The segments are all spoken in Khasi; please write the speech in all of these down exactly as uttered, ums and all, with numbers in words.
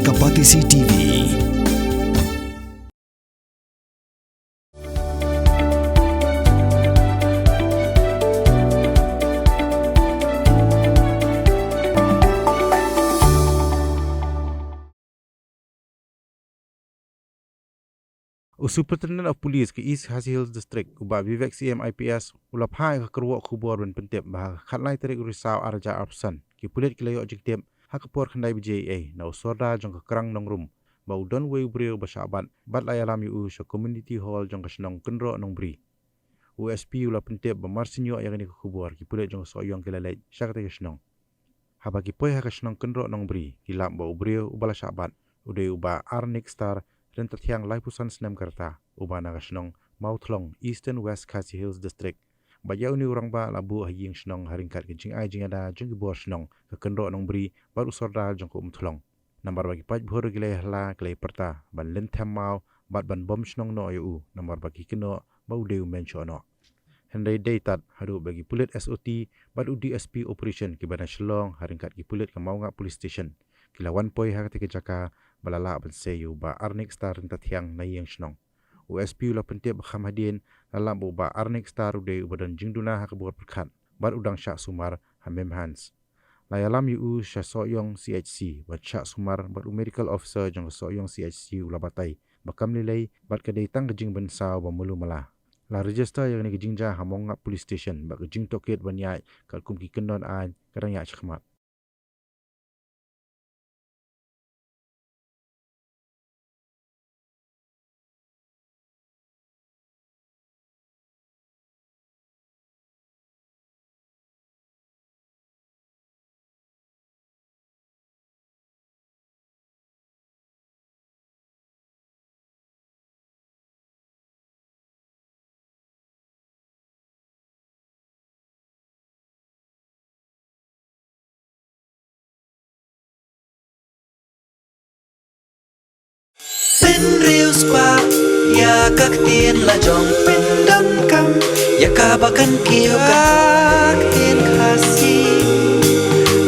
Ka Batesi T V. U Superintendent of Police ka East Khasi Hills District, u Bah Vivek C M I P S, u la phah ïa ka kyrwoh khubor ban pyntip ba ha ka khatlai tarik u Risaw arhajar arphew san, ki pulit ki la ïoh jingtip ha ka por khyndai baje eiei na u Sordar jong ka Krang Nongrum ba u don uwei u briew ba shah bat, bad la ïalam ïa u sha Community Hall jong ka shnong Kynroh Nongbri. U S P u la pyntip ba mar shen ïoh ïa kane ka khubor, ki pulit jong ka Sohiong ki la leit sha katei ka shnong. Haba ki poi ha ka shnong Kynroh Nongbri, ki lap ba u briew uba la shah bat u dei u Bah Arnik Star, Ryntathiang, laiphew san snem ka rta, uba na ka shnong Mawthlong, Eastern West Khasi Hills District. Bad ïa une u rangbah la buh ha ïing shnong ha ryngkat ka jingai jingïada jong ki bor shnong ka Kynroh Nongbri bad u Sordar jong ka Umthlong. Namar ba ki paidbah ki la ïa hala, ki la ïa pyrta ban lynthem maw bad ban bom shnong noh ïa u, namar ba ki kynnoh ba u dei u meiñ shoh noh. Hynrei dei tad haduh ba ki pulit S O T bad u D S P Operation kiba na Shillong ha ryngkat ki pulit ka Mawngap Police Station ki la wan poi ha katei ka jaka bad la lah ban sei ïa u Bah Arnik Star Ryntathiang na ïing shnong. U S P u la pyntip ba kham hadien la lap ba u Bah Arnik Star u dei uba don jingduna ha ka bor pyrkhat bad u dang shah sumar ha Mymhans. La ïalam ïa u sha Sohiong C H C bad shah sumar bad u medical officer jong ka Sohiong C H C u la batai ba kam lei lei bad ka dei tang ka jingbynsaw ba malu mala. La register ïa kane ka jingjia ha Mawngap Police Station bad ka jingtohkit ban ïaid katkum ki kyndon aiñ ka dang ïaid shakhmat. Pynriew spah ïa ka ktien lajong, pyndonkam ïa kaba kan kiew ka ktien Khasi,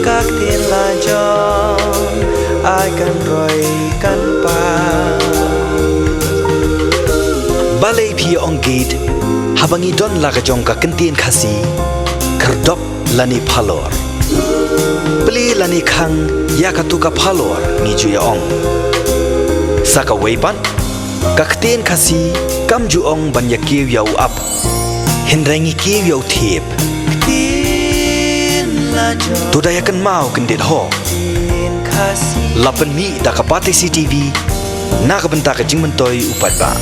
ka ktien lajong ai kan roi kan pan. Balei phi ong gate haba ngi don la ka jong ka ktien Khasi? Khyrdop lane phalor. Plie lane khang ïa katu ka phalor ngi ju ïa ong. Sa kawei pat, ka ktien Khasi kam ju ong ban ïa kiew ïa u ap, hynrei ngi kiew ïa u thiep. Ktien lajong. To da ïa kynmaw kyndit ho. Ktien Khasi. La pynmih da ka Batesi T V na ka bynta ka jingmyntoi u paidbah.